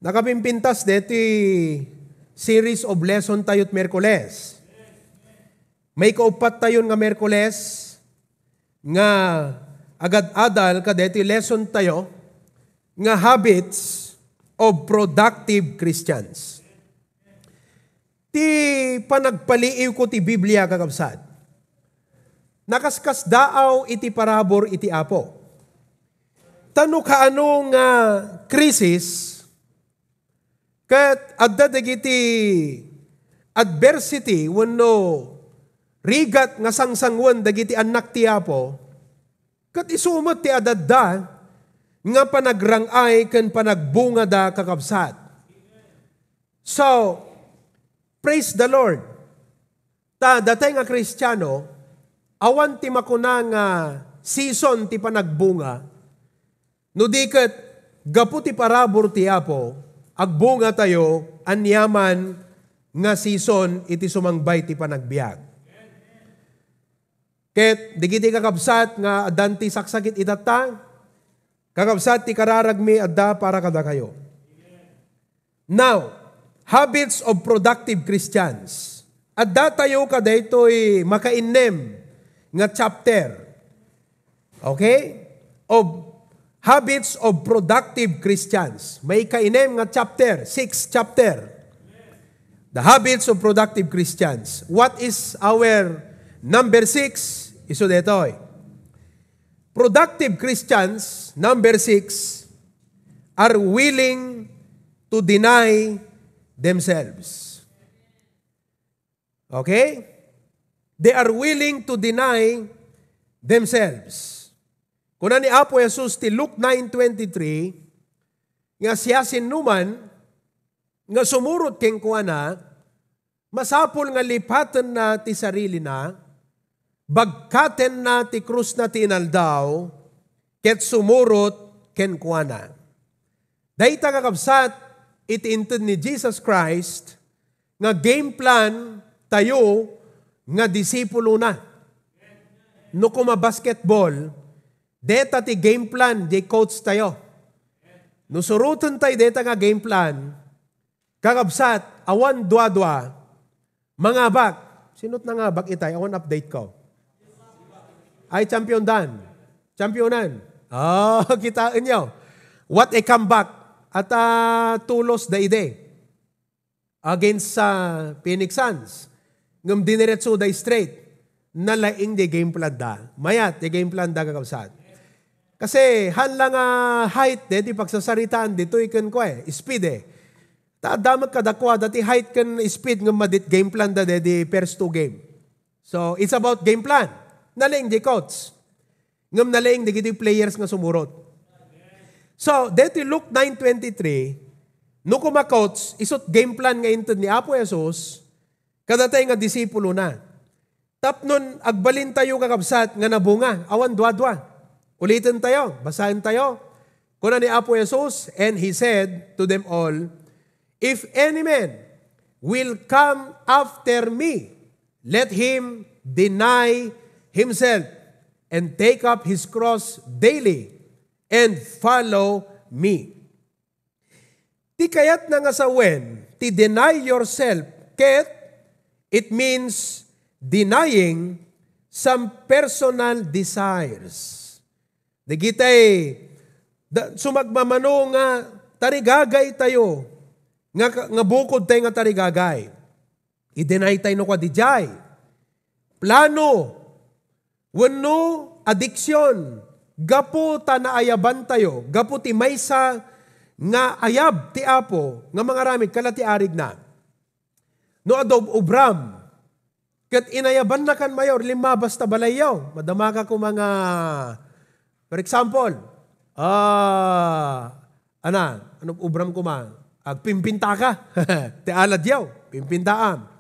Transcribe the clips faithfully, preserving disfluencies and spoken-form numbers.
Nakapimpintas deti series of lesson tayo ti Miyerkules. May kauppat tayon nga Miyerkules nga agad-adal kadeti lesson tayo nga habits of productive Christians. Ti panagpaliiwko ti Biblia, kakabsat, nakaskasdaaw iti parabur iti Apo. Ta no kaano nga krisis, ket adda dagiti adversity wenno rigat nga sangsangoen dagiti annak ti Apo, ket isu met ti adda nga panagrang-ay ken panagbungada, kakabsat. So, praise the Lord. Ta datay nga Kristiano, awan ti makuna nga season ti panagbunga, no di ket gapu ti parabur ti Apo, agbunga tayo aniaman nga season iti sumangbay ti panagbiag. Ket dagiti kakabsat nga addan ti saksakit itatta, kakabsat, ti kararagmi adda para kadakayo. Now, habits of productive Christians. Adda tayo kadaytoy makainnem nga chapter. Okay? Of habits of productive Christians. May kainnem nga chapter, six chapter. The habits of productive Christians. What is our number six? Isu daytoy. Productive Christians, number six, are willing to deny themselves. Okay? They are willing to deny themselves. Kuna ni Apo Jesus ti Luke nine twenty-three, nga siasinoman nga sumurot kenkuana, masapul nga lipatenna ti sarilina, bagkatenna ti krusna ti inaldaw, ket sumurot kenkuana. Dayta, kakabsat, iti inted ni Jesus Christ nga game plan tayo nga disipulona. No kuma basketball, deta ti game plan di coach tayo. No suroten tayo deta nga game plan, kakabsat, awan duadua, mangabak. Sino't nangabak itay? Awan update ko. Ay, champion dan. Championan. Oh, kitaen nyo. What a comeback. At ah, tulos da ide against sa Phoenix Suns. Ngem diniretso da straight. Nalaing di game plan da. Mayat di game plan da, kakabsat. Kasi han lang nga height de di pagsasaritaan ditoy ken kua, eh, speed, eh. Ta adda met kadakuada ti height ken speed ngem madit game plan da de di first two game. So, it's about game plan. Nalaing di coach. Ngem nalaing dagiti players nga sumurot. So, deti Luke nine twenty-three, no kuma coach, isut game plan nga inted ni Apo Jesus, kadatay nga disipulona. Tapnon agbalin tayo, kakabsat, nga nabunga, awan duadua. Uliten tayo, basaen tayo. Kuna ni Apo Jesus, and he said to them all, "If any man will come after me, let him deny himself and take up his cross daily and follow me." Ti kayatna nga sawen, ti deny yourself, ket it means denying some personal desires. Dagitay da, sumagmamano nga tarigagay tayo, nga, nga bukod tayo nga tarigagay. I-deny tayo no kadi jay. Plano, wenno addiction, gapu ta naayaban tayo, gapu ti maysa nga ayab ti Apo nga mangaramid kala ti arigna. No adda ubram, ket inayabannakan mayor, limmabas ta balayyo. Madamaka koma nga, for example, ah, ana, ano ubram koma? Agpimpintaka. Ti aladyo, pimpintaam.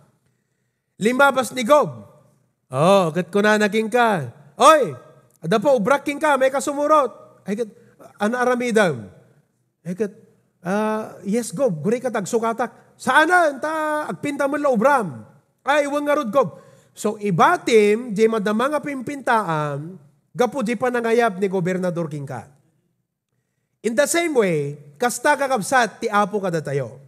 Limmabas ni Gob. Oh, ket kunana kenka, "Oy, adda pa ubrak kenka, may kasumurot." Ay, ket, "Ano aramidem?" Ay, ket, "Ah, yes, Gob, guri ka tagsukatak." "Saanen, ta agpinta met la ubram." "Ay, wen ngarud, Gob." So, ibatim, di madama nga pimpintaam, gapu di panangayab ni gobernador kenka. In the same way, kasta, kakabsat, ti Apo kadatayo.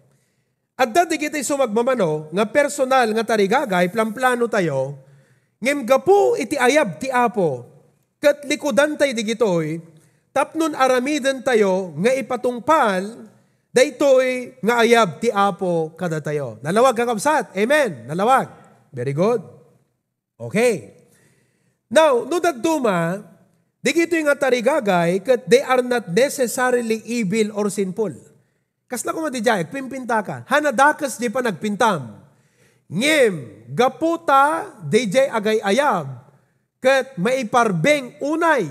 Adda dagiti sumagmamano nga personal nga tarigagay, planplano tayo, ngem gapu iti ayab ti Apo, ket likudantayo digitoy tapno aramiden tayo nga ipatungpal daytoy nga ayab ti Apo kadatayo. Nalawag, kakabsat? Amen. Nalawag. Very good. Okay. Now, no dadduma, digitoy nga tarigagay, ket they are not necessarily evil or sinful. Kasla koma di jay, agpimpinta ka. Hanadakes di panagpintam. Ngem, gapu ta di jay agay-ayab, ket maiparbeng unay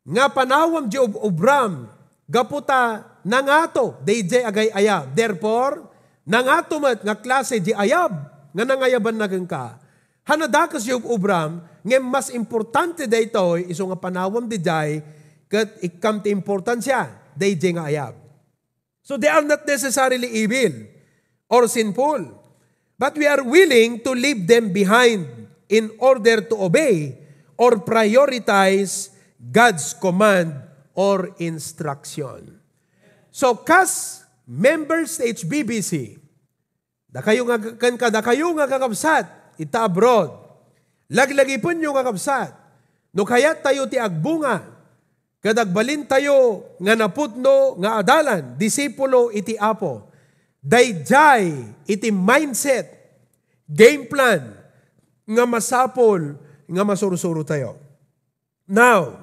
nga panawam di ub-, ubram, gapu ta nangato di jay agay-ayab. Therefore, nangato met nga klase di ayab nga nangayabanna kenka. Hanadakes di ub-, ubram, ngem mas importante daytoy isu nga panawam di jay, ket ikkam ti importansia di jay nga ayab. So they are not necessarily evil or sinful, but we are willing to leave them behind in order to obey or prioritize God's command or instruction. So, kas members ti H B B C, dakayo nga, ken kadakayo nga kakabsat ita abroad, laglagipenyo, kakabsat, no kayattayo ti agbunga, ket agbalintayo nga napudno nga adalan, disipulo iti Apo. Daydiay iti mindset, game plan, nga masapul nga masursurotayo. Now,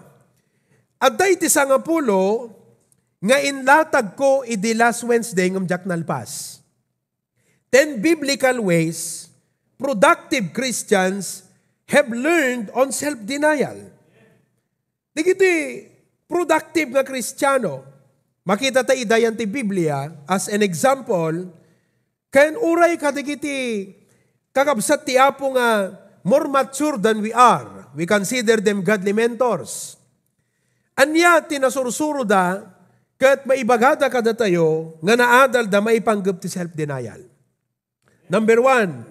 adda iti sangapulo nga inlatagko idi last Wednesday ngem diak nalpas. Ten biblical ways productive Christians have learned on self-denial. Dagiti productive nga Kristiano, makita ta idayan ti Biblia as an example, ken uray kadagiti kakabsat ti Apo nga more mature than we are, we consider them godly mentors. Ania ti nasursuroda ket maibagada kadatayo nga naadalda maipanggep ti self-denial? Number one,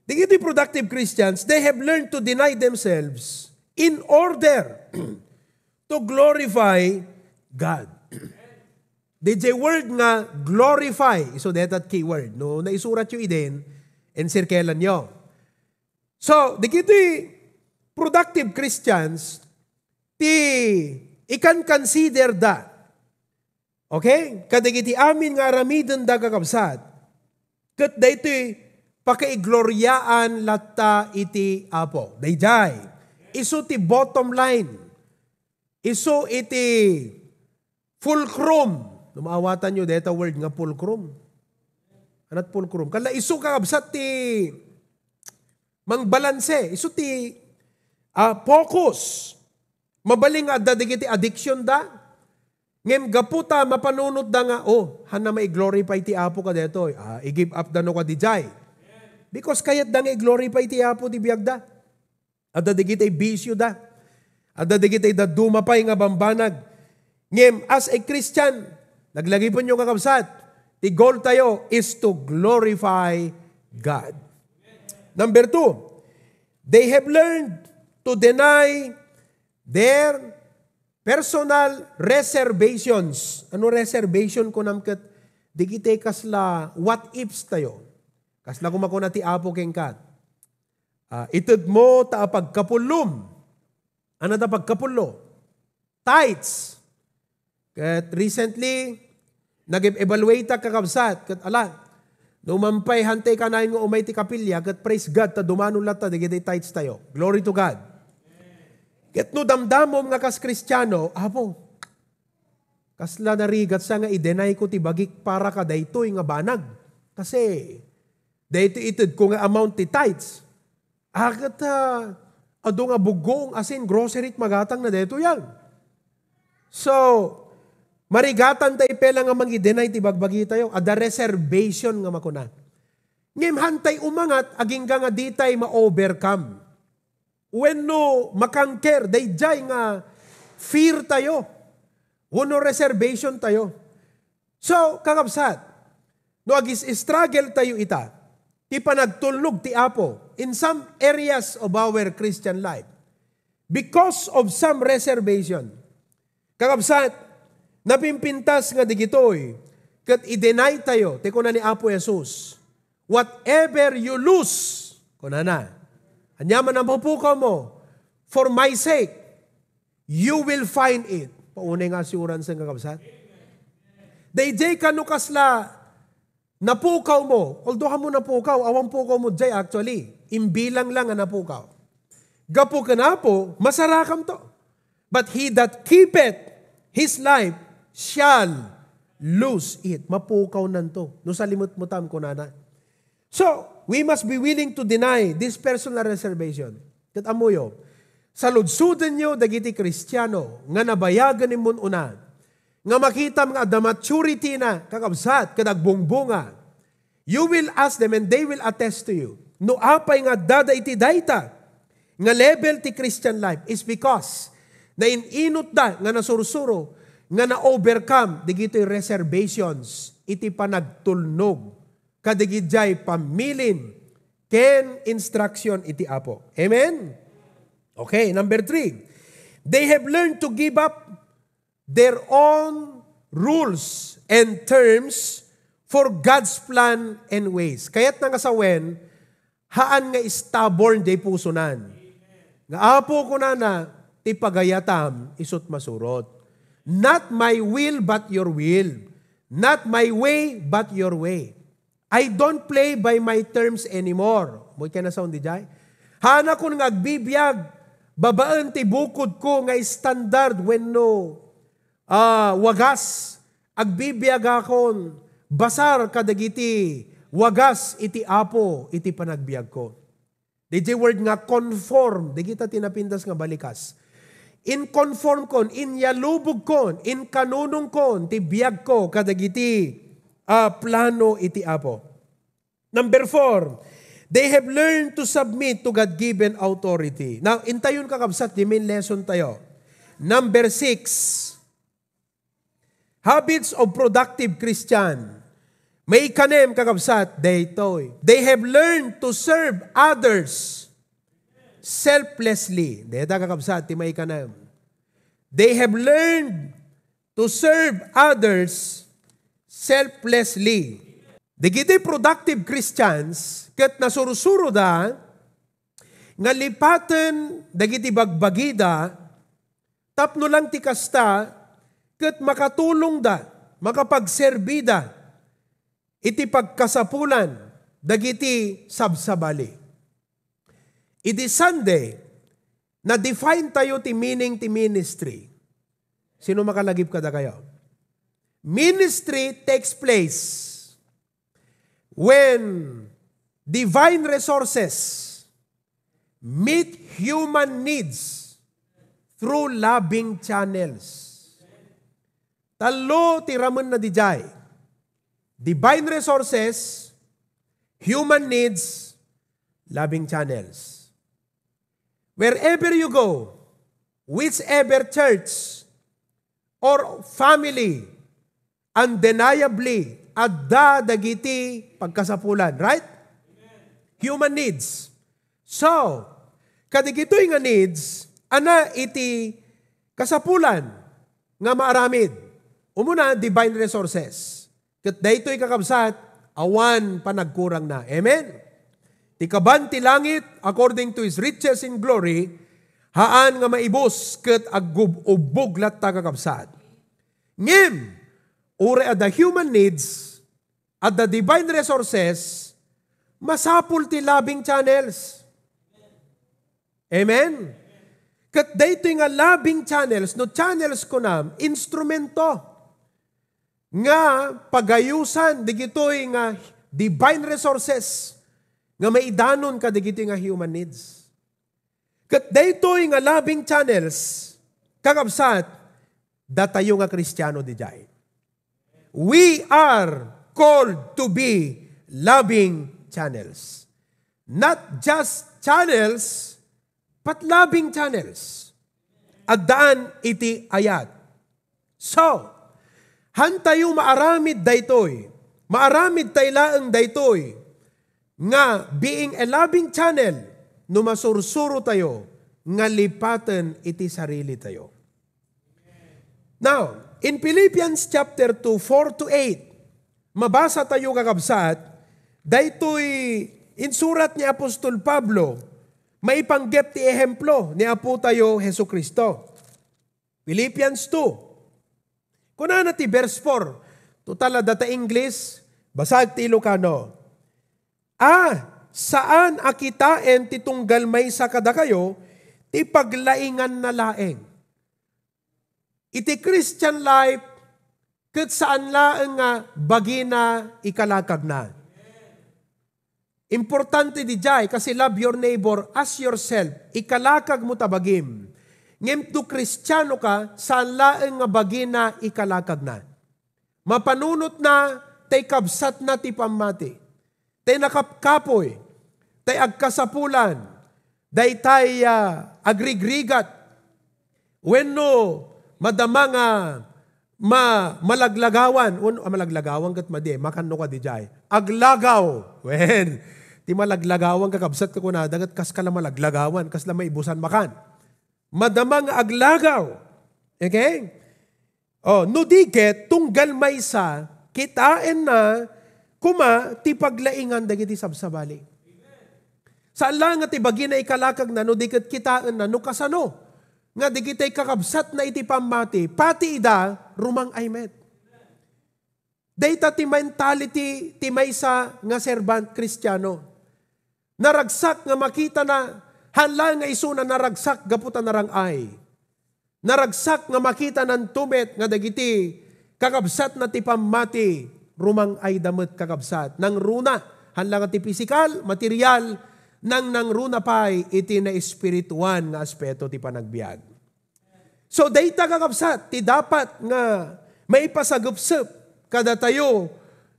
dagiti productive Christians, they have learned to deny themselves in order to glorify God. Daydiay word nga glorify, isu dayta ti keyword, no? Naisuratyo idin, encircle-anyo. So, dagiti productive Christians, ti ikan-consider da, okay? Kadagiti amin nga aramidenda, kakabsat, ket daytoy pakaigloriaan latta iti Apo. Daydiay, isu ti bottom line. Isu iti fulcrum. No maawatanyo dayta word nga fulcrum. Ania't fulcrum? Kasla isu, kakabsat, ti mangbalanse. Isu ti, ah, focus. Mabalin nga adda dagiti addiction da. Ngem gapu ta mapanunotda nga, "Oh, hanna mai-glorify ti Apo kadaytoy." Ah, i-give up da no kadi jay. Because kayatda nga i-glorify ti Apo ti biagda. Adda dagiti bisio da. Adda dagiti dadduma pay nga bambanag. Ngem, as a Christian, laglagipenyo, kakabsat, ti goal tayo is to glorify God. Number two, they have learned to deny their personal reservations. Ano reservation? Kunam ket dagiti kasla what ifs tayo. Kasla kumakuna ti Apo kenka. Ah, itedmo ta apagkapullom. Ano ta pagkapullo? Tithes. Ket recently, nag-evaluate ak, kakabsat, ket ala, no mampay hantay kanayon nga umay ti kapilya, ket praise God, ta dumano latta dagiti tithes tayo. Glory to God. Ket no damdamom nga kas Kristiano, Apo, kasla narigatsa nga i-deny ko ti bagik para kadaytoy nga banag. Kasi, daytoy itedko nga amount ti tithes. Ah, ket, ah, adu nga buggoong asin, grocery ti magatangna daytoy, ah. So, marigatan tay pay la nga mangi-deny ti bagbagi tayo. Adda reservation nga makuna. Ngem hantay umangat, agingga nga ditay ma-overcome. Wenno makanker, daydiay nga fear tayo. Wenno reservation tayo. So, kakabsat, no agis-struggle tayo ita, ti panagtulnog ti Apo in some areas of our Christian life, because of some reservation, kakabsat, Napimpintas nga digitoy, ket i-deny tayo, ti kuna ni Apo Jesus, "Whatever you lose," kunana, ania man a mapukaw mo, "for my sake, you will find it." Paunay nga assurance nga kabsat. Dayjay kano kasla napukaw mo, although amo napukaw, awan pukaw mo jay actually. Imbilang lang nga napukaw. Gapu ken Apo, masarakamto. "But he that keepeth his life shall lose it." Mapukaw nanto. No salimetmetam, kunana. So, we must be willing to deny this personal reservation. Ket ammoyo, saludsodenyo dagiti Kristiano nga nabayagen immun-una, nga makitam nga adda maturity na, kakabsat, ket agbungbunga. You will ask them and they will attest to you. No apay nga adda iti dayta nga level ti Christian life is because nain-inutda nga nasursuro nga na-overcome digitoy reservations iti panagtulnog kadigijay pamilin ken instruction iti Apo. Amen? Okay, number three. They have learned to give up their own rules and terms for God's plan and ways. Kayatna nga sawen, haan nga stubborn jay pusonan. Nga, "Apo," kunana, "ti pagayatam isut' masurot. Not my will, but your will. Not my way, but your way. I don't play by my terms anymore." Moy kay nasaon dijay? Hanakon nga agbibiag babaen ti bukodko nga standard wenno, ah, wagas. Agbibiagakon basar kadagiti wagas iti Apo iti panagbiagko. Dayjay word nga conform, dagita ti napintas nga balikas. Inconformkon, inyalubogkon, inkanunongkon ti biagko kadagiti, ah, plano iti Apo. Number four, they have learned to submit to God-given authority. Now, intayon, kakabsat, di main lesson tayo. Number six, habits of productive Christian. Maikanem, kakabsat, daytoy. They have learned to serve others selflessly. Dayta, kakabsat, ti maikanem. They have learned to serve others selflessly. Dagiti productive Christians ket nasursuroda nga lipaten dagiti bagbagida tapno lang ti kasta ket makatulongda, makapagserbida iti pagkasapulan dagiti sabsabali. Idi Sunday, na-define tayo ti meaning ti ministry. Sino makalagip kadakayo? Ministry takes place when divine resources meet human needs through loving channels. Tallo ti ramenna dijay. Divine resources, human needs, loving channels. Wherever you go, whichever church or family, undeniably, adda dagiti pagkasapulan, right? Human needs. So, kadigitoy nga needs, ana iti kasapulan nga maaramid. Umuna, divine resources. Ket daytoy, kakabsat, awan panagkurangna. Amen? Ti kaban ti langit, according to His riches in glory, haan nga maibus ket aggub-ubbog latta, kakabsat. Ngem, uray adda human needs, adda divine resources, masapul ti loving channels. Amen? Ket daytoy nga loving channels, no channels kunam, instrumento nga pagayusan digitoy nga divine resources nga maidanon kadigitoy nga human needs. Ket daytoy nga loving channels, kakabsat, datayo nga Kristiano dijay. We are called to be loving channels. Not just channels, but loving channels. Addaan iti ayat. So, hantayo maaramid daytoy. Maaramid tay laeng daytoy nga being a loving channel no masursuro tayo nga lipaten iti sarili tayo. Now, In Philippians chapter two, four to eight, mabasa tayo, kakabsat, daytoy insurat ni Apostol Pablo maipanggep ti ehemplo ni Apo tayo Jesu-Cristo. Philippians two. Kunana ti verse four. Total, adda ta English, basag ti Ilocano. A, saan a kitaen ti tunggal maysa kadakayo ti paglainganna laeng. Iti Christian life, ket saan laeng nga bagina ikalakagna. Importante didiay, kasi love your neighbor as yourself. Ikalakagmo ta bagim. Ngem no Kristiano ka, saan laeng nga bagina ikalakagna. Mapanunotna tay kabsatna ti pammati. Tay nakapkapoy. Tay agkasapulan. Daytay, ah, agrigrigat. Wenno madama nga ma-, malaglagawan. Wen-, ah, malaglagawan ket madi, eh. Makanno ka didiay. Aglagaw. Wen, ti malaglagawan, kakabsat, kunada ket kas ka la malaglagawan, kas la maibusan makan. Madama nga aglagaw. Okay? Oh, no di ket, tunggal maysa, kitaenna koma ti paglaingan dagiti sabsabali. Saan laeng nga ti bagina ikalakagna, no di ket kitaenna, no kasano nga dagiti kakabsatna iti pammati, pati ida, rumang-ay met. Dayta ti mentality ti maysa nga servant Kristiano. Naragsak nga makitana, haan laeng nga isuna naragsak gapu ta narang-ay. Naragsak nga makita nanto met nga dagiti kakabsatna ti pammati, rumang-ayda met, kakabsat. Nangruna, haan la nga ti pisikal, material, nang nangruna pay iti naespirituan nga aspeto ti panagbiag. So, dayta, kakabsat, ti dapat nga maipasagepsep kadatayo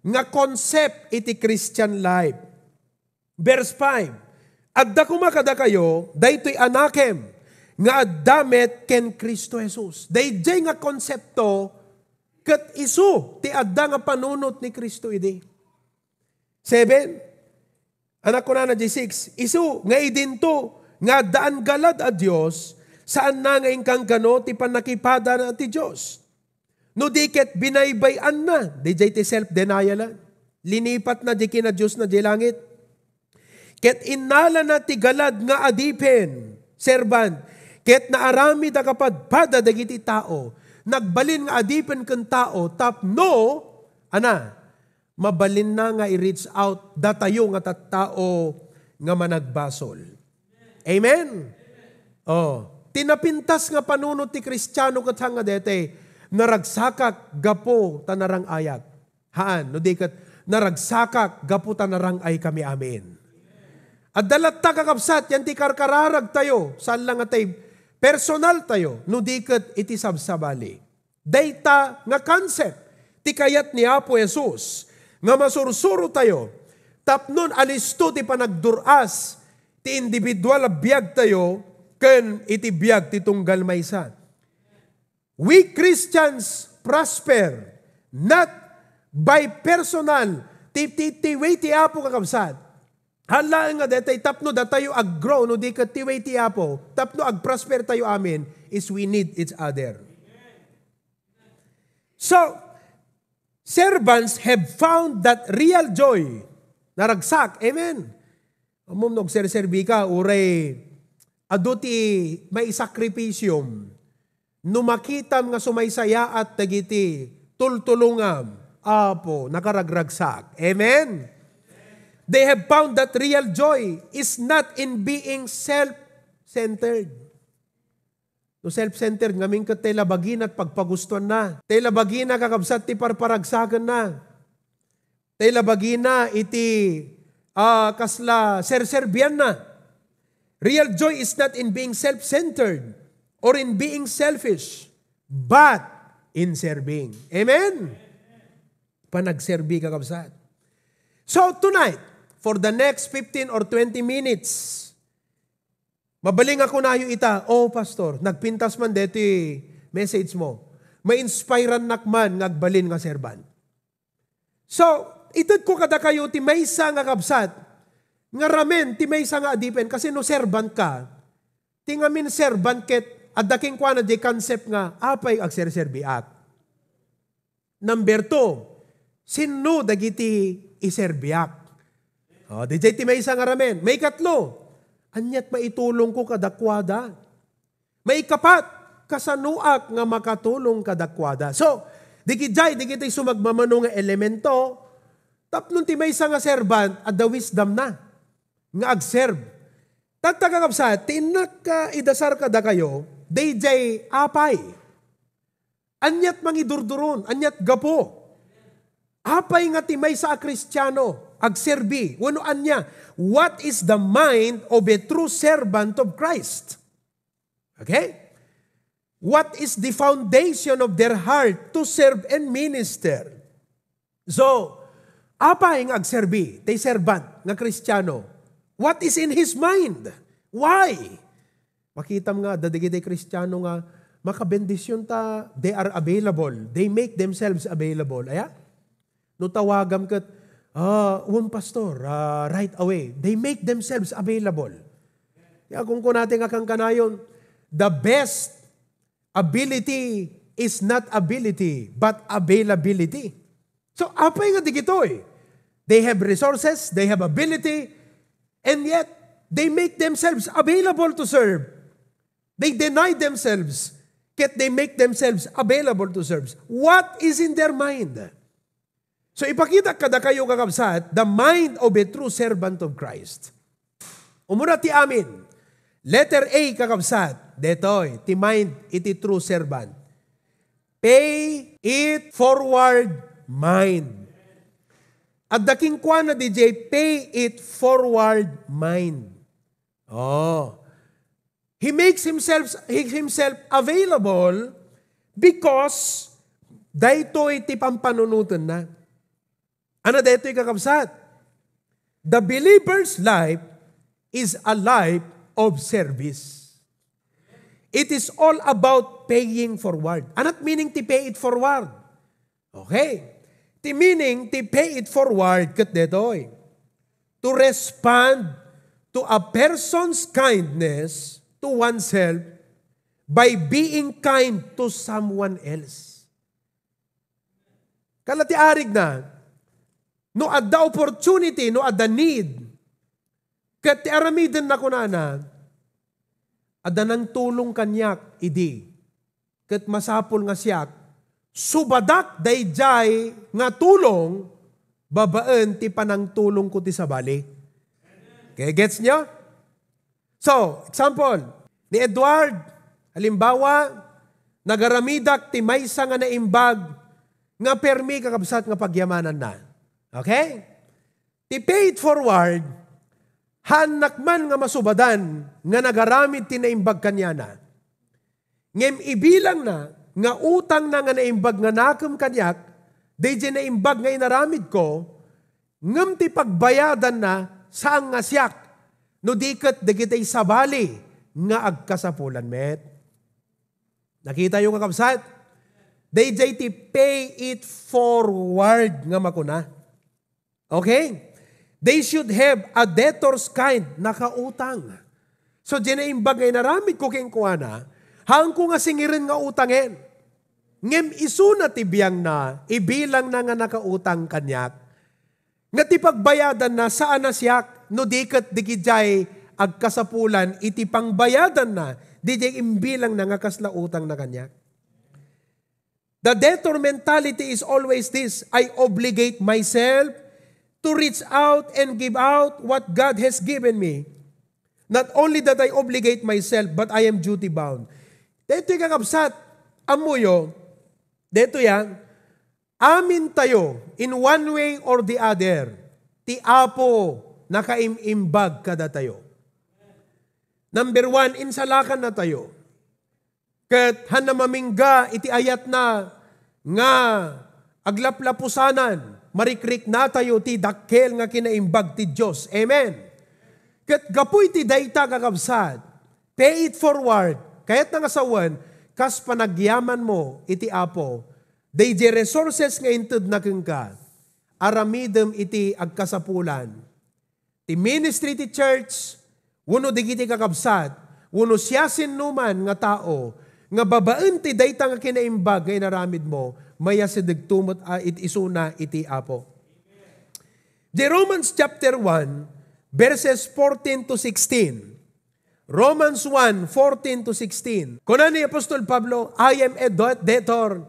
nga concept iti Christian life. Verse five, "Adda koma kadakayo daytoy a nakem nga adda met ken Cristo Jesus." Daydiay nga konsepto ket isu ti adda nga panunot ni Cristo idi. Seven, anak, kunana di six, "Isu nga idinto nga addaan galad a Dios, saanna nga inkanggano ti pannakipadana ti Dios." No di ket binaybay-anna, didiay ti self-denial, ah. Linipatna di kinadiosna di langit. Ket innalana ti galad nga adipen, servant, ket naaramid a kapadpada dagiti tao. Nagbalin nga adipen ken tao tapno, ana, mabalinna nga i-reach out datayo nga tattao nga managbasol. Amen? Oh, ti napintas nga panunot ti Kristiano ket saan nga daytoy, "Naragsakak gapu ta narang-ayak." Haan, no di ket, "Naragsakak gapu ta narang-ay kami amin." Adda latta, kakabsat, yan ti karkararag tayo, saan la nga tay personal tayo, no di ket iti sabsabali. Dayta nga concept ti kayat ni Apo Jesus nga masursuro tayo tapnon alisto ti panagdur-as ti individual a biag tayo ken iti biag ti tunggal maysa. We Christians prosper not by personal, ti, ti, ti way ti Apo, kakabsat. Haan laeng nga daytoy tapno datayo ag-grow, no di ket ti way ti Apo, tapno ag-prosper tayo amin, is we need each other. So, servants have found that real joy. Naragsak. Amen. Ammom no agserserbi ka, uray adu ti maisakripisyom. No makitam nga sumaysayaat dagiti tultulongam, Apo, nakaragragsak. Amen? They have found that real joy is not in being self-centered. No self-centered, ngamin ket tay labagina ti pagpagustuanna. Tay labagina, kakabsat, ti parparagsakenna. Tay labagina iti, ah, kasla serserbianna. Real joy is not in being self-centered or in being selfish, but in serving. Amen? Panagserbi, kakabsat. So tonight, for the next fifteen or twenty minutes, mabalin nga kunayo ita, "Oh, Pastor, nagpintas man deti message mo. Ma-inspirannak man nga agbalin nga servant." So, itedko kadakayo ti maysa nga kabsat, nga ramen ti maysa nga adipen, kasi no servant ka, ti ngamin servant ket adda kenkuana di concept nga, "Apay agserserbiak?" Number two, sinno dagiti iserbiak? O, didiay ti maysa nga ramen. Maikatlo, aniat maitulongko kadakuada? Maikapat, kasanoak nga makatulong kadakuada? So, digidiay, digiti sumagmamano nga elemento, tapno ti maysa nga servant, adda wisdom na nga agserve. Tatta, kakabsat, ti innak, ah, idasar kadakayo, daydiay apay. Aniat mangidurduron, aniat gapu. Apay nga ti maysa a Kristiano agserbi, wenno ania? What is the mind of a true servant of Christ? Okay? What is the foundation of their heart to serve and minister? So, apay nga agserbi, tay servant nga Kristiano? What is in his mind? Why? Makitam nga, adda dagiti Kristiano nga makabendision ta, they are available. They make themselves available. Aya? No tawagam ket, "Ah, wen, Pastor, ah, right away." They make themselves available. Kaya kung kunate nga kankanayon, the best ability is not ability, but availability. So, apay nga digitoy? They have resources, they have ability, and yet they make themselves available to serve. They deny themselves, yet they make themselves available to serve. What is in their mind? So, ipakita kadakayo, kakabsat, the mind of a true servant of Christ. Umuna ti amin. Letter A, kakabsat. Detoy, ti mind iti true servant. Pay it forward mind. Adda kenkuana didiay pay it forward mind. Oh. He makes himself, he himself available because daytoy ti pampanunotenna. Ano daytoy, kakabsat? The believer's life is a life of service. It is all about paying forward. Anat meaning ti pay it forward? Okay. Ti meaning ti pay it forward ket daytoy, to respond to a person's kindness to oneself by being kind to someone else. Kala ti arigna, no adda opportunity, no adda need, ket ti aramiden na kunana, adda nangtulong kaniak idi. Ket masapul nga siak, subadak daydiay nga tulong babaen ti panangtulongko ti sabali. Okay, gets nyo? So, example, ni Edward, halimbawa, nagaramidak ti maysa nga naimbag nga permi, kakabsat, nga pagyamananna. Okay? Ti pay it forward, haannak man nga masubadan nga nagaramid ti naimbag kaniana. Ngem ibilangna nga utangna nga naimbag nga nakem kaniak, daydiay naimbag nga inaramidko, ngem ti pagbayadanna saan nga siak, no di ket dagiti sabali nga agkasapulan met. Nakitayo, kakabsat? Daydiay ti pay it forward nga makuna. Okay? They should have a debtor's kind, nakautang. So, diay naimbag nga inaramidko kenkuana, haanko nga singiren nga utangen. Ngem isuna ti biangna, ibilangna nga nakautang kaniak. Nga ti pagbayadanna, saan a siak, no di ket digidiay agkasapulan iti pangbayadanna, didiay imbilangna nga kasla utangna kaniak. The debtor mentality is always this: I obligate myself to reach out and give out what God has given me. Not only that I obligate myself, but I am duty bound. Daytoy, kakabsat, ammoyo, daytoy, ah, amin tayo, in one way or the other, ti Apo nakaim-imbag kadatayo. Number one, insalakan na tayo. Ket haanna mamingga iti ayatna nga aglaplapusanan, marikriknatayo ti dakkel nga kinaimbag ti Dios. Amen. Ket gapu iti dayta, kakabsat, pay it forward, kayatna nga sawen, kas panagyamanmo iti Apo, daydiay resources nga intedna kenka, aramidem iti agkasapulan. Ti ministry ti church, wenno dagiti kakabsat, wenno siasinoman nga tao nga babaen ti dayta nga kinaimbag nga inaramidmo, mayasidegto met a it isuna iti Apo. Di Romans chapter one, verses fourteen to sixteen. Romans one, fourteen to sixteen. Kuna ni Apostol Pablo, "I am a do-, debtor,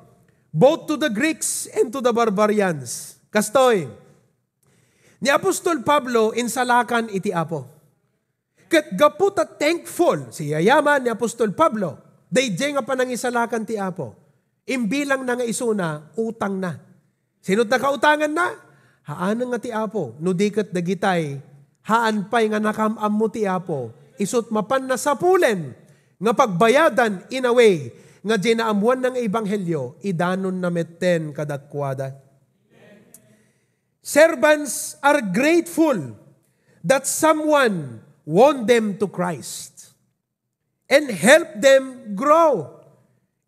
both to the Greeks and to the barbarians." Kastoy, ni Apostol Pablo insalakan iti Apo. Ket gapu ta thankful, siyayaman ni Apostol Pablo, daydiay nga panangisalakan ti Apo. Imbilangna nga isuna, utangna. Sino't nakautanganna? Haanen nga ti Apo, no di ket dagitay, haan pay nga nakam-ammo ti Apo, isu't mapanna sapulen nga pagbayadan in a way nga diay naammoanna nga ebanghelio, idanonna metten kadakuada. Servants are grateful that someone won them to Christ and help them grow.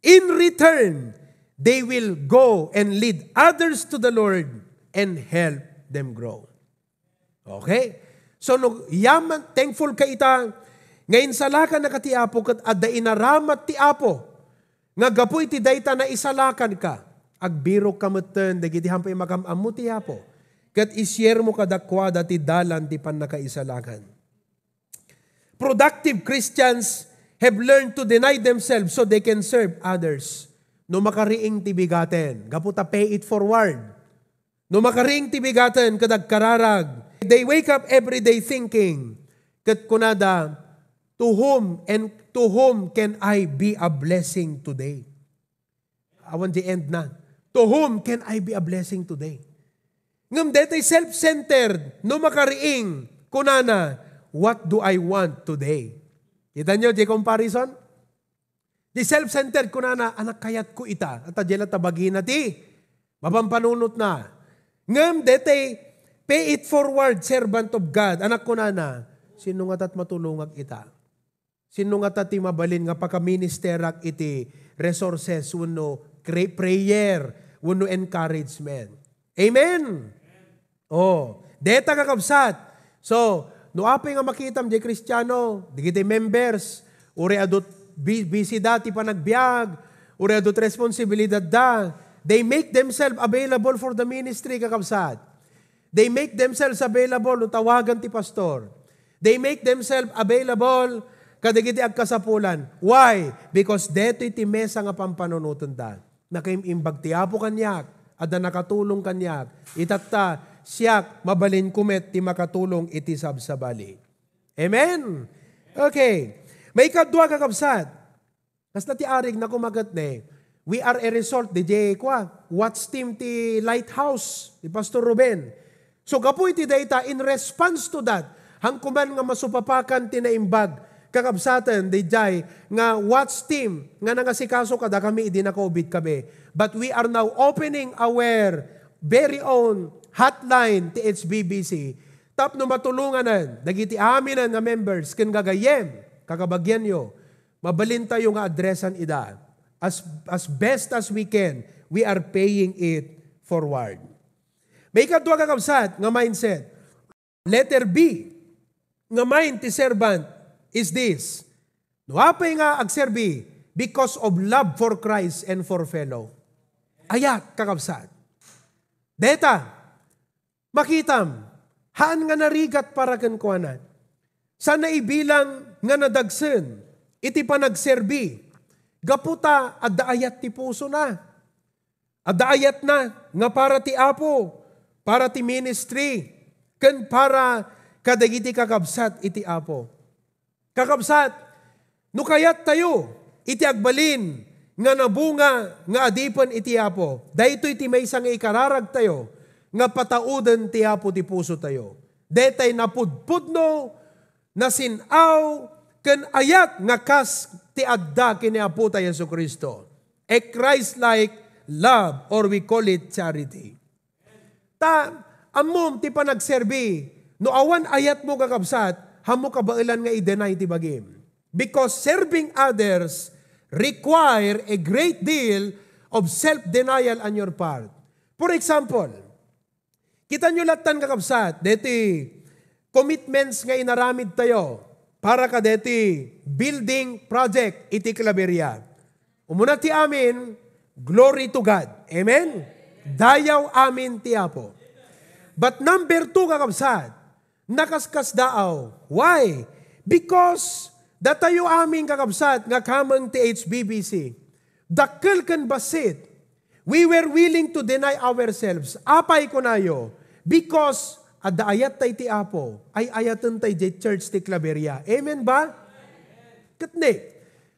In return, they will go and lead others to the Lord and help them grow. Okay? So, no, yaman, thankful ka ita, nga insalakan na ka ti Apo, ket adda inaramat ti Apo, nga gapu iti dayta naisalakan ka, agbirok ka metten, dagiti hampay makam-ammo ti Apo, ket isiyermo kadakuada ti dalan ti pannakaisalakan. Productive Christians have learned to deny themselves so they can serve others. No makariing ti bigaten, gapu ta pay it forward. No makariing ti bigaten ket agkararag, they wake up every day thinking, ket kunada, "To whom and to whom can I be a blessing today?" Awan di end na. "To whom can I be a blessing today?" Ngem detoy self-centered, no makariing, kunana, "What do I want today?" Kita nyo di comparison? Di self-centered, kunana, "Anak, kayat ko ita." At adya ta bagina ti mapampanunot na. Ngem detoy pay it forward, servant of God. Anak, kunana, "Sino nga tat matulongak ita?" Sino ngata ti mabalin nga pakaministerak iti resources wenno cre-, prayer wenno encouragement? Amen. Oh, deta, kakabsat. So, no apay nga makitam di Kristiano, digiti members, uray adut bi-, busy da ti panagbiag, uray adut responsibilidad da, they make themselves available for the ministry, kakabsat. They make themselves available no tawagan ti pastor. They make themselves available kadagiti agkasapulan. Why? Because detoy ti mesa nga pampanunotenda. Nakaim-imbag ti Apo kaniak, adda nakatulong kaniak. Itatta, siak, mabalinko met ti makatulong iti sabsabali. Amen? Okay. Maikadua, kakabsat. Kasla ti arig na kumaket ne, we are a result, diay kua, watch team ti Lighthouse, ni Pastor Ruben. So, gapu iti dayta, in response to that, hanko man nga masupapakan ti naimbag, kakabsaten, diay nga watch team nga nangasikaso kadakami idi nakaubit kami. But we are now opening our very own hotline ti H B B C tapno matulonganan dagiti aminen nga members ken gagayyem, kakabagianyo, mabalintayo nga addressan ida. As, as best as we can, we are paying it forward. Maikadua, kakabsat, nga mindset. Letter B, nga mind ti servant is this. No apay nga agserbi? Because of love for Christ and for fellow. Ayat, kakabsat. Deta, makitam, haan nga narigat para kenkuana. Saan a ibilang nga nadagsen iti panagserbi, gapu ta adda ayat ti pusona. Adda ayatna nga para ti Apo, para ti ministry, ken para kadagiti kakabsat iti Apo. Kakabsat, no kayattayo iti agbalin nga nabunga nga adipen iti Apo, daytoy ti maysa nga ikararagtayo nga patauden ti Apo ti pusotayo. Detay napudpudno, nasin-aw, ken ayat nga kas ti adda ken ni Apotayo Jesu-Cristo. A Christ-like love, or we call it charity. Ta, ammom ti panagserbi, no awan ayatmo, kakabsat, haanmo kabaelan nga i-deny ti bagim. Because serving others require a great deal of self-denial on your part. For example, kitanyo lattan, kakabsat, deti commitments nga inaramidtayo para kadeti building project iti Claveria. Umuna ti amin, glory to God. Amen? Dayaw amin ti Apo. But number two, kakabsat, nakaskasdaaw. Why? Because datayo amin, kakabsat, nga kameng ti H B B C, dakkel ken bassit, we were willing to deny ourselves. Apay kunayo? Because adda ayat tay ti Apo, ay ayaten tay diay church ti Claveria. Amen ba? Ket ne,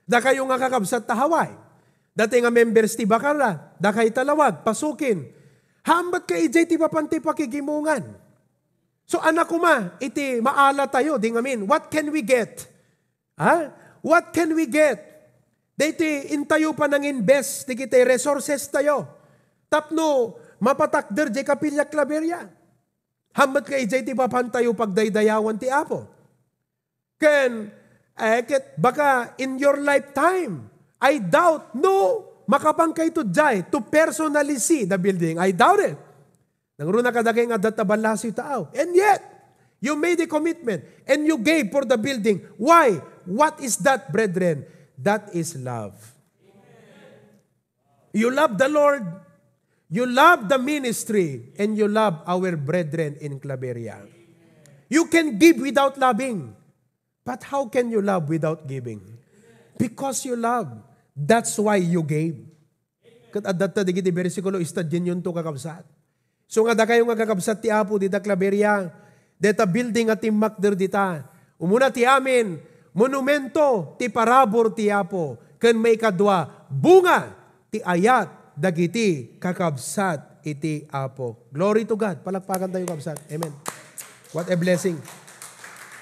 dakayo nga kakabsat ta Hawaii, dati nga members ti Bacarra, dakay Talawag, Pasukin. Hambat ka idiay ti papan ti pakigimongan. So, anak kuma, iti maala tayo, di ngamin, what can we get? Ha? What can we get? Daytoy intayo pa nang-invest, dagiti resources tayo. Tapno mapatakder diay Kapilya Claveria. Hambat ka idiay ti papan tayo pagdaydayawan ti Apo. Ken, eh, ket baka in your lifetime, I doubt, no, makapan kayto diay to personally see the building. I doubt it. Nangruna kadagay nga adda ta ballasiw taaw. And yet, you made a commitment and you gave for the building. Why? What is that, brethren? That is love. You love the Lord, you love the ministry, and you love our brethren in Claveria. You can give without loving. But how can you love without giving? Because you love. That's why you gave. Ket adda ta dagiti bersikulo, istudionto, kakabsat. So nga dakayo nga kakabsat ti Apo dita Claveria, deta building a timmakder dita. Umuna ti amin, monumento ti parabur ti Apo, ken maikadua, bunga ti ayat dagiti kakabsat iti Apo. Glory to God. Palakpakan tayo, kabsat. Amen. What a blessing.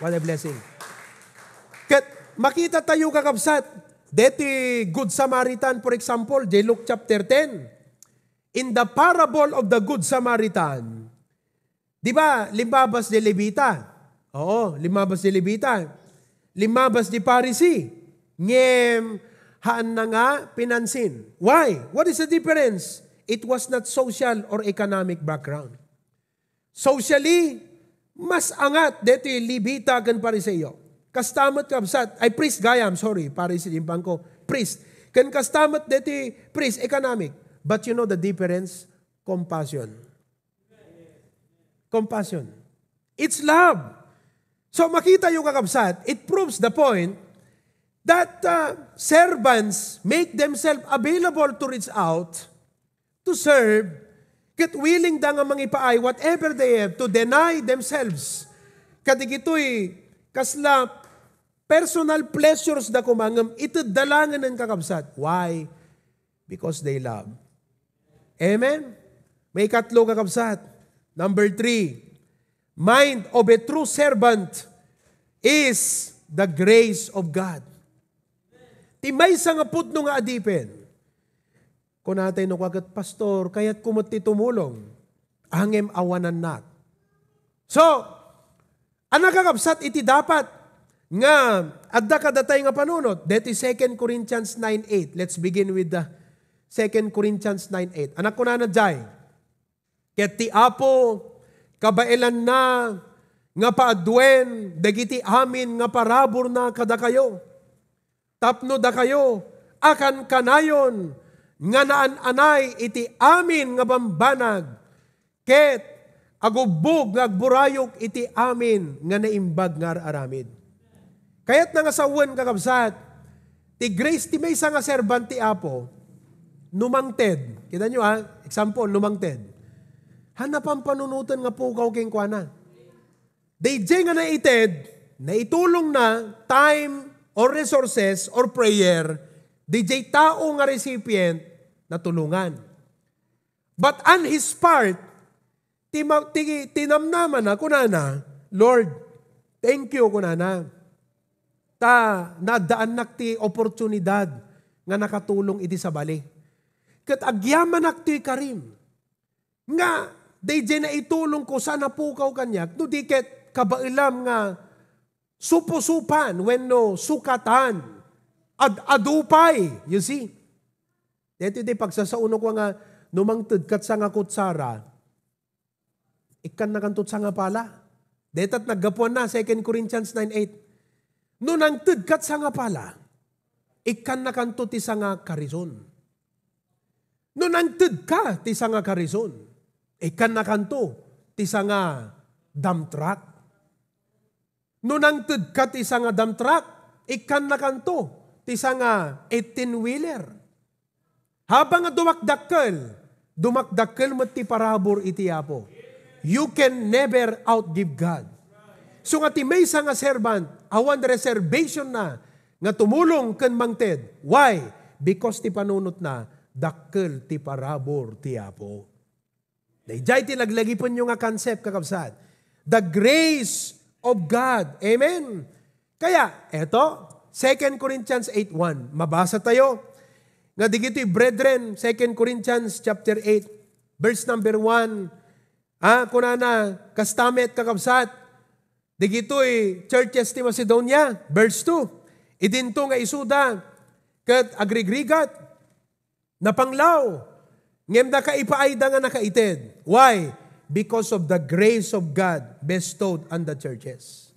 What a blessing. Ket makita tayo, kakabsat, deti Good Samaritan, for example, diay Luke chapter ten. In the parable of the Good Samaritan, di ba, limmabas diay Levita? Oo, limmabas diay Levita. Limmabas diay Pharisee. Ngem, haanna nga pinansin. Why? What is the difference? It was not social or economic background. Socially, mas angat deti Levita ken Pariseo. Kasta met, kabsat, ay, priest gayam, sorry, Pariseo, impangko, priest. Ken kasta met deti priest, economic. But you know the difference? Compassion. Compassion. It's love. So makita yo, kakabsat, it proves the point that uh, servants make themselves available to reach out, to serve, ket willing da nga mangipaay whatever they have to deny themselves. Kadagitoy kasla personal pleasures da koma ngem ited da langen, kakabsat. Why? Because they love. Amen? Maikatlo, kakabsat. Number three, mind of a true servant is the grace of God. Ti maysa nga pudno nga adipen, kunatay no kaket, "Pastor, kayatko met ti tumulong." Ngem awanan nak. So, annak, kakabsat, iti dapat nga adda kadatay nga panunot. Deti Second Corinthians nine eight. Let's begin with the Second Corinthians nine eight. Annak, kunana diay, "Ket ti Apo, kabaelanna nga paaduen dagiti amin nga paraburna kadakayo, tapno dakayo a kankanayon nga naan-anay iti amin nga bambanag, ket agubbog nga agburayok iti amin nga naimbag nga ar-aramid." Kayatna nga sawen, kakabsat, ti grace ti maysa nga servant ti Apo, no mangted. Kita nyo, ah? Example, no mangted. Haan na pampanunoten nga pukaw kenkuana. Daydiay nga naited, naitulongna time or resources or prayer, daydiay tao nga recipient, natulongan. But on his part, ti ma-, ti, ti namnamana, kunana, "Lord, thank you," kunana. "Ta naaddaannak ti oportunidad nga nakatulong iti sabali. Ket agyamanak ti karim. Nga, daydiay naitulongko, saan a pukaw kaniak, no di ket kabaelam nga supusupan wenno sukatan, ad-adu pay." You see? Daytoy ti pagsasaonok nga no mangted kat sanga kutsara, ikkannakanto sanga pala. Daytat naggapuanna, Second Corinthians nine eight. No nangted kat sanga pala, ikkannakanto ti sanga karison. No nangtedka ti sanga karison, ikkannakanto ti sanga dump truck. No nangtedka ti sanga dump truck, ikkannakanto ti sanga eighteen-wheeler. Habang nga dumakdakkel, dumakdakkel met ti parabur iti Apo. You can never outgive God. So nga ti maysa nga servant, awan reservation na nga tumulong ken mangted. Why? Because ti panunotna, dakkel ti parabur ti Apo. Daydiay ti laglagipenyo nga concept, kakabsat. The grace of God. Amen. Kaya, eto, Second Corinthians eight one. Mabasa tayo. Nga digitoy, brethren, Second Corinthians chapter eight, verse number one. Ah, kunana, kasta met, kakabsat. Digitoy churches ti Macedonia, verse two. Idinto nga isuda, ket agrigrigat, napanglaw, ngem nakaipaayda nga nakaited. Why? Because of the grace of God bestowed on the churches.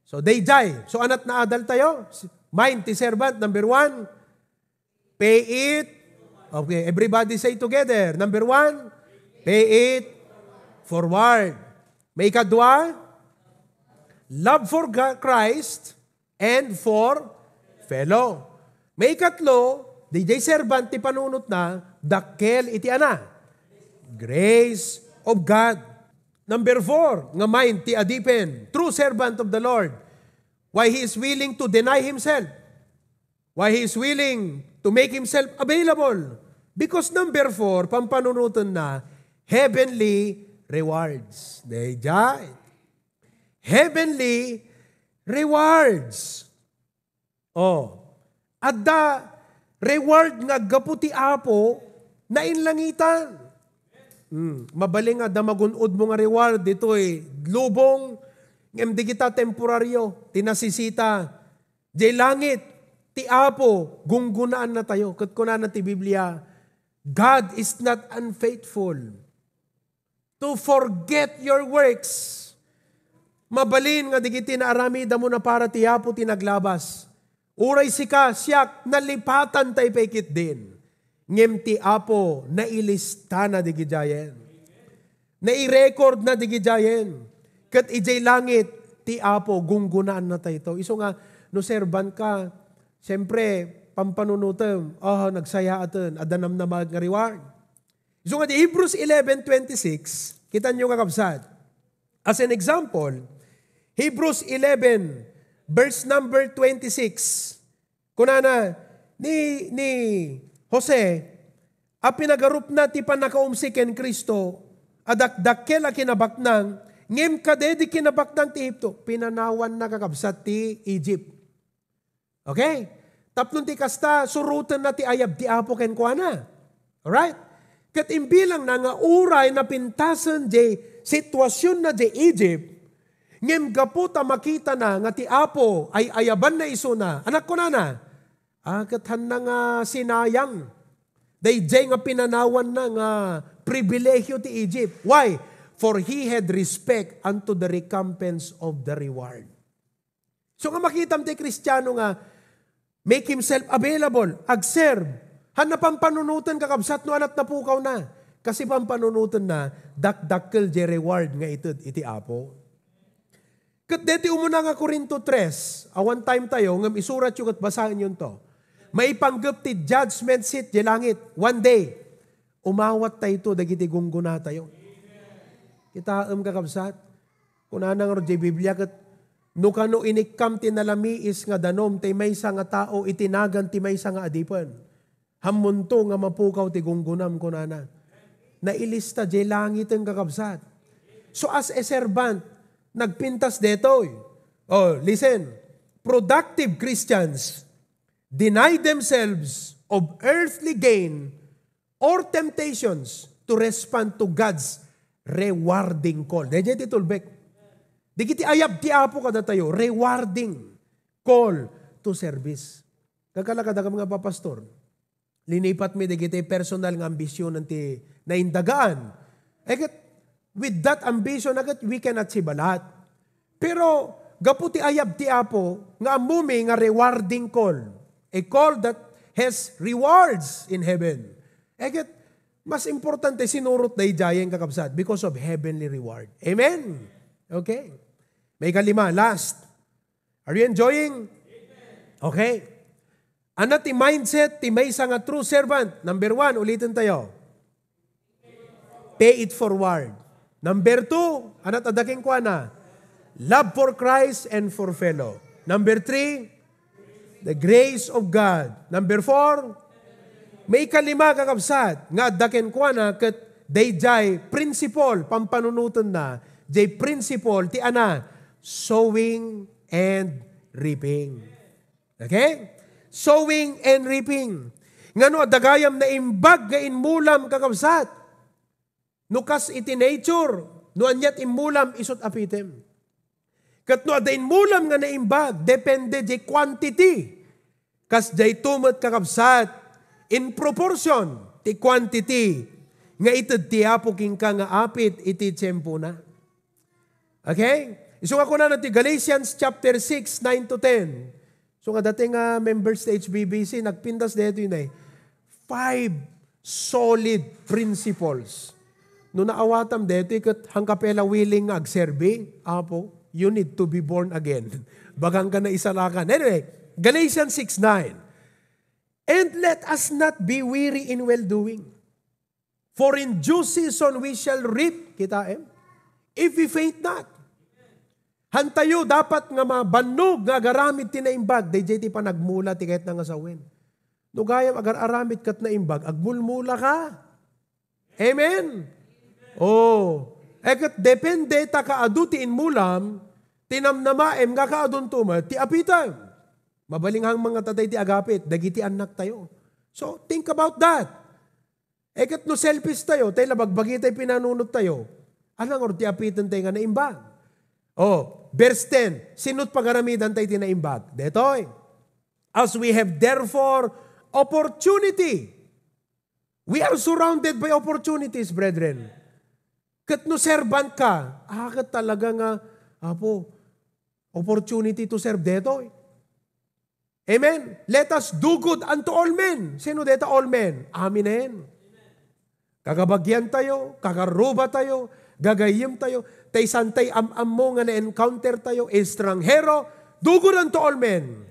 So, daydiay. So, anat naadal tayo? Mind ti servant, number one. Pay it. Okay, everybody say together. Number one, pay it forward. Maikadua, love for Ga-, Christ and for fellow. Maikatlo, daydiay servant ti panunotna, dakkel iti ana. Grace of God. Number four, nga mind ti adipen, true servant of the Lord. Why he is willing to deny himself. Why he is willing to make himself available. Because number four, pampanunotenna, heavenly rewards. Daydiay. Heavenly rewards. Oh, adda reward nga aggapu ti Apo, nainlangitan. Hmm, mabalin nga adda magun-odmo nga reward ditoy lubong, ngem dagita temporario, ti nasisita. Jay langit, ti Apo, gunggunaannatayo. Ket kunana ti Biblia, "God is not unfaithful to forget your works." Mabalin nga digiti naaramidmo a para ti Apo ti naglabas. Uray sika, siak, nalipatan tayo pay ketdin. Ngem ti Apo, nailistana digidiayen. Nairekordna digidiayen. Ket idiay langit, ti Apo, gunggunaannatayo. Isu nga, no servant ka, siyempre, pampanunotem, oh, nagsayaaten, adda namnamaek nga reward. Isu nga di Hebrews eleven twenty-six, kitanyo, kakabsat. As an example, Hebrews eleven, verse number twenty-six, kunana, ni, ni Jose, a pinagarupna ti pannakaumsi ken Cristo, a dakdakkel a kinabaknang, ngem kadedi kinabaknang ti Egipto, pinanawanna, kakabsat, ti Egypt. Okay? Tapno ti kasta, surotenna ti ayab ti Apo kenkuana. Alright? Ket imbilangna nga uray napintasen jay situasionna jay Egypt, ngem gapu ta makitana nga ti Apo ay ayabanna isuna, anak kunana, ah, ket hanna nga sinayang daydiay nga pinanawanna nga pribilehiyo ti Egypt. Why? For he had respect unto the recompense of the reward. So nga makitam ti Kristiano nga make himself available, agserve, hanna pampanunoten, kakabsat, no anat napukawna. Kasi pampanunotenna, dakdakkel jay reward nga ited iti Apo. Ket deti umuna nga Corinto tres, awan time tayo, ngem isuratyo ket basaenyonto. Maipanggep ti judgment seat jay langit, one day. Umawat tayto dagiti gunggunatayo. Kitaem, kakabsat? Kunana ngarud jay Biblia ket, "No kano inikkam ti nalamiis nga danum ti maysa nga tao iti nagan ti maysa nga adipen, ammonto nga mapukaw ti gunggunam," kunana. Nailista jay langiten, kakabsat. So, as a servant, nagpintas detoy. Oh, listen. Productive Christians deny themselves of earthly gain or temptations to respond to God's rewarding call. Daydiay ti tulbek. Dagiti ayab ti Apo kadatayo, rewarding call to service. Kakala kadakam nga, Papa Pastor, linipatmi dagiti personal nga ambisionen ti naindagaan. Eh, ket, with that ambition, aget, we can achieve a lot. Pero gapu ti ayab ti Apo nga ammomi nga rewarding call, a call that has rewards in heaven. Eh, ket, mas importante sinurot daydiayen, kakabsat, because of heavenly reward. Amen? Okay. May kalima, last. Are you enjoying? Okay. Ano ti mindset ti maysa nga true servant? Number one, uliten tayo. Pay it forward. Number two, ano ti adda kenkuana? Love for Christ and for fellow. Number three, the grace of God. Number four, may kalima, kakabsat, nga adda kenkuana ket daydiay principle, pampanunotenna, jay principle ti ana, sowing and reaping. Okay? Sowing and reaping. Ngano adda gayam naimbag nga inmulam, kakabsat? No kas iti nature, no aniat immulam, isut' apitem. Ket no adda inmulam nga naimbag, depende di quantity. Kas dayto met, kakabsat, in proportion ti quantity nga ited ti Apo kenka nga apit iti tiempona. Okay? Isu nga kunana ti Galatians chapter six, nine to ten. So nga dati nga members ti H B B C, nagpintas daytoy na eh. Five solid principles. No naawatam daytoy, ket hangka pay la willing nga agserbi, Apo, you need to be born again. Bagang ka na isalakan. Anyway, Galatians six nine. "And let us not be weary in well-doing. For in due season we shall reap," kita em? "If we faint not." Hantayo dapat nga mabannog nga agaramid ti naimbag, daydiay ti panagmula ti kayatna nga sawen. No gayam agar-aramid ket naimbag, agmulmula ka. Amen? Oh. Eh, ket depende ta kaadu ti inmulam, ti namnamaem nga kaadunto met ti apitem. Mabalin nga mangngeg tayo ti agapit, dagiti annak tayo. So, think about that. Eh, ket no selfish tayo, tay la bagbagi tay pinanunot tayo, alangur ti apiten tay nga naimbag. Oh, verse ten, sino ti pagaramidanta iti naimbag? Detoy. "As we have therefore opportunity." We are surrounded by opportunities, brethren. Ket no servant ka, ah, ket talaga nga, Apo, opportunity to serve detoy. Amen? "Let us do good unto all men." Sino deta all men? Aminen. Kakabagian tayo, kakaruba tayo, gagayyem tayo, tay saan tay am-ammo nga na-encounter tayo, estranghero, do good unto all men.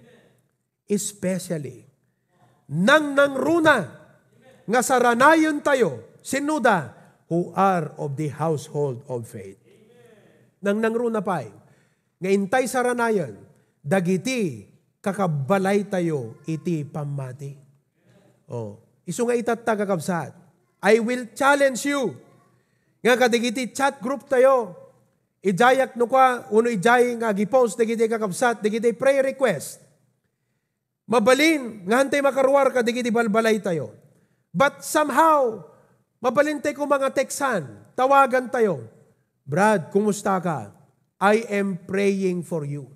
Especially, nangnangruna nga saranayen tayo, sino da? Who are of the household of faith. Nangnangruna pay nga intay saranayen dagiti kakabbalaytayo iti pammati. Oh, isu nga itatta, kakabsat, I will challenge you nga kadagiti chat group tayo, idiayak no kua, uno idiay nga agipost dagiti kakabsat, dagiti prayer request. Mabalin nga hantay makaruar kadagiti balbalaytayo. But somehow, mabalin tay koma nga teksan, tawagan tayo. "Brad, kumusta ka? I am praying for you."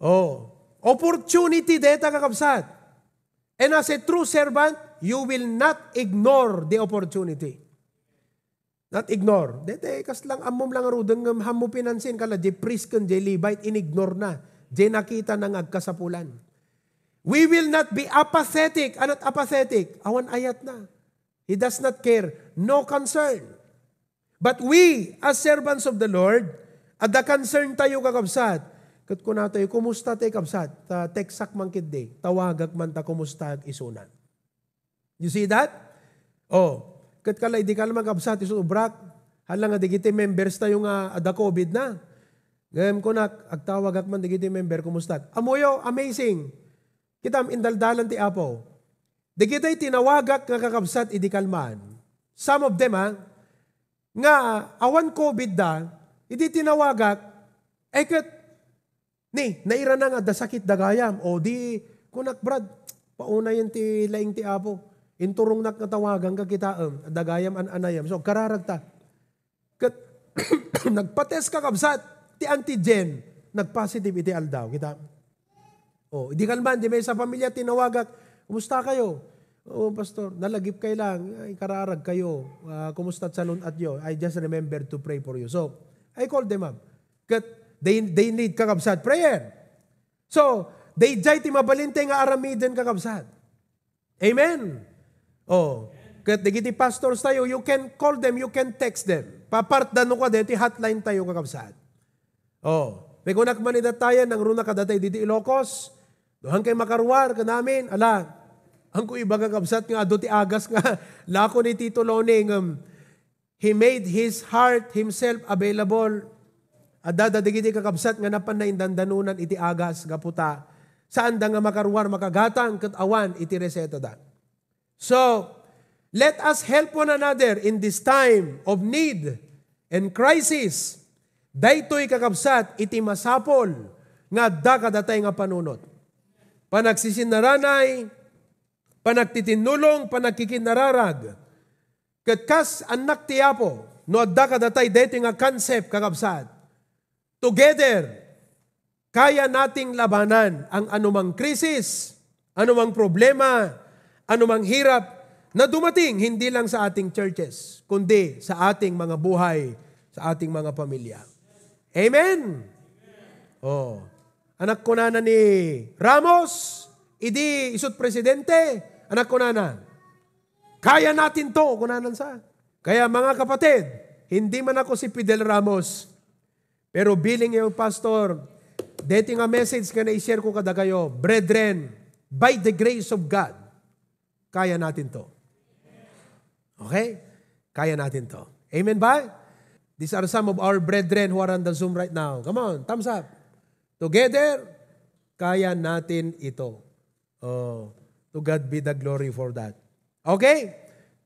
Oh, opportunity deta, kakabsat. And as a true servant, you will not ignore the opportunity. Not ignore. Dete, kas lang ammom lang ruden ngem hammo pinansin kala, jay priest ken jay Levite, inignore na. Jay nakita na nga agkasapulan. We will not be apathetic. Anat apathetic? Awan ayat na. He does not care. No concern. But we, as servants of the Lord, adda concern tayo, kakabsat. Ket kuna tayo, "Kumusta tay, kabsat?" Ta, textak man ketdi, tawagak man ta, "Kumusta?" Isunan. You see that? Oh, ket kala idi kalman, kabsat, isu ubrak. Hala nga dagiti members tayo nga adda covid na. Ngem kunak, agtawagak man dagiti member, "Kumusta?" Ammoyo, amazing. Kitam, indaldalan ti Apo. Dagiti tinawagak nga kakabsat idi kalman. Some of them, ha, nga awan covid da, idi tinawagak, eh, ket, ni, nairana nga adda sakit da gayam. O di, kunak, "Brad, paunayen ti laing ti Apo." Inturongnak nga tawagan ka kitaem, adda gayam an-anayam. So, agkararagta. Ket nagpa-test, kakabsat, ti antigen, nagpositive iti aldaw. Kita? Oh, idi kalman, di maysa pamilya tinawagak, "Kumusta kayo?" "Oh, Pastor, nalagip kayo lang. Ay, kararag kayo. Ah, kumusta sa lunat yo? I just remember to pray for you." So, I called them up. Ket they, they need, kakabsat, prayer. So, daydiay ti mabalin tay nga aramiden, kakabsat. Amen. Oh, ket dagiti pastors tayo, you can call them, you can text them. Papartdan no kadi ti hotline tayo, kakabsat. Oh, may kunak man ida tayo, nang runa kadatay didi Ilocos. No, han kay makaruar, kanamin, ala. Hanko iba, kakabsat, nga adu ti agas nga lako ni Tito Loni, ngem he made his heart himself available. Adda dagiti kakabsat nga napan naindandanunan iti agas gapu ta saanda nga makaruar makagatang ket awan iti resetada. So, let us help one another in this time of need and crisis. Daytoy, kakabsat, iti masapul nga adda kadatay nga panunot. Panagsisinaranay, panagtitinnulong, panagkikinnararag. Ket kas annak ti Apo, no adda kadatay daytoy nga concept, kakabsat, together, kaya nating labanan ang anumang krisis, anumang problema, anumang hirap na dumating, hindi lang sa ating churches, kundi sa ating mga buhay, sa ating mga pamilya. Amen? Oh. Anak kunana ni Ramos, idi isut presidente, anak kunana, "Kaya natin to," kunanan sa. Kaya, mga kapatid, hindi man ako si Fidel Ramos, pero biling yung pastor, deti nga message nga na-share ko kadakayo, brethren, by the grace of God, kaya natin to. Okay? Kaya natin to. Amen ba? These are some of our brethren who are on the Zoom right now. Come on, thumbs up. Together, kaya natin ito. Oh, to God be the glory for that. Okay?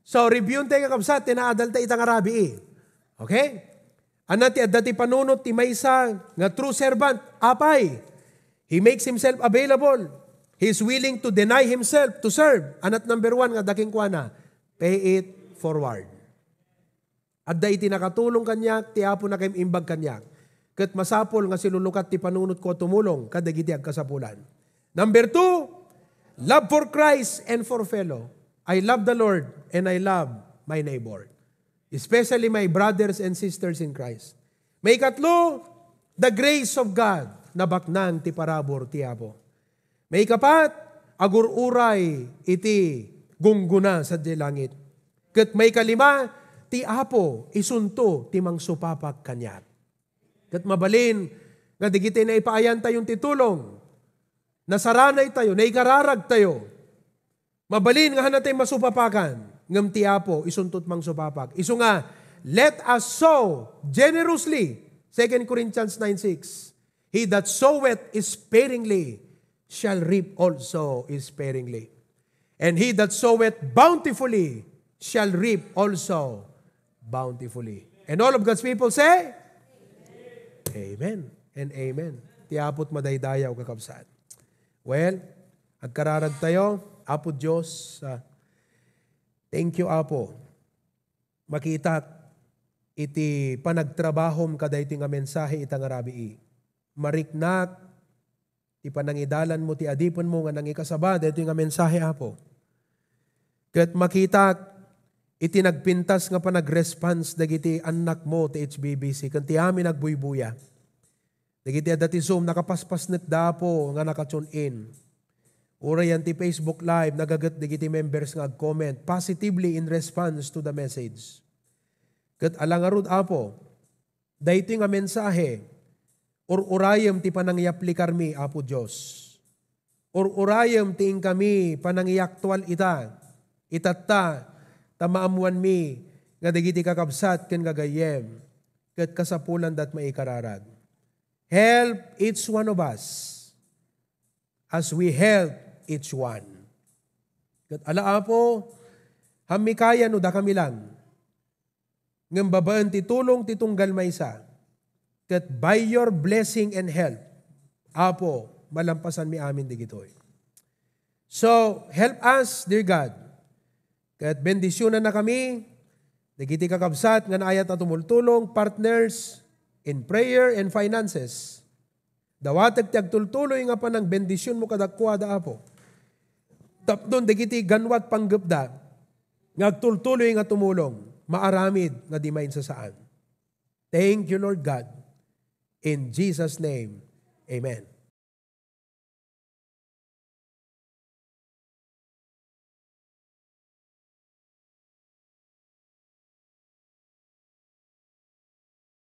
So, review tayo, kakabsat, ti naadal ta ita nga rabii. Okay? Ania ti adda ti panunot ti maysa nga true servant, apay? He makes himself available. He is willing to deny himself to serve. Ania ti number one nga adda kenkuana? Pay it forward. Adda iti nakatulong kaniak, ti Apo nakaimbag kaniak. Ket masapul nga silulukat ti panunotko a tumulong kadagiti agkasapulan. Number two, love for Christ and for fellow. I love the Lord and I love my neighbor, especially my brothers and sisters in Christ. Maikatlo, the grace of God, nabaknang ti parabur ti Apo. Maikapat, agur-uray iti gunggona sadiay langit. Ket maikalima, ti Apo isunto ti mangsupapak kaniak. Ket mabalin nga dagiti naipaayantayon ti tulong, nasaranaytayo, naikararagtayo. Mabalin nga hanatay masupapakan, ngem ti Apo isunto ti mangsupapak. Isu nga, let us sow generously, Second Corinthians nine six. He that soweth sparingly shall reap also sparingly. And he that soweth bountifully shall reap also bountifully. And all of God's people say, "Amen and amen." Ti Apo ti madaydayaw, kakabsat. Well, agkararagtayo, Apo Dios, ah, thank you, Apo. Makitak iti panagtrabahom kadaytoy nga mensahe ita nga rabii. Mariknak ti panangidalanmo ti adipenmo nga nangikasaba daytoy nga mensahe, Apo. Ket makitak iti nagpintas nga panagresponse dagiti annakmo ti H B B C ken ti amin agbuybuya. Dagiti adda ti Zoom, nakapaspasnekda, Apo, nga naka-tune in. Uray yan ti Facebook Live, nagaget dagiti members nga ag-comment positively in response to the message. Ket ala ngarud, Apo, daytoy nga mensahe, ur-urayem ti panangiaplikarmi, Apo Dios. Ur-urayem ti inkami panangiaktual ita. Itatta, ta maammoanmi nga dagiti kakabsat ken gagayyem ket kasapulandat maikararag. Help each one of us as we help each one. Ket ala, Apo, hammi kaya no dakami lang. Ngem babaen ti tulong ti tunggal maysa. Ket by your blessing and help, Apo, malampasanmi amin digitoy. So, help us, dear God. Ket bendisyonannakami, dagiti kakabsat nga naayat a tumultulong, partners in prayer and finances. Dawatek ti agtultuloy nga panangbendisionmo kadakuada, Apo. Tapno dagiti ganwat panggepda nga agtultuloy nga tumulong, maaramid nga di mainsasaan. Thank you, Lord God. In Jesus' name, amen.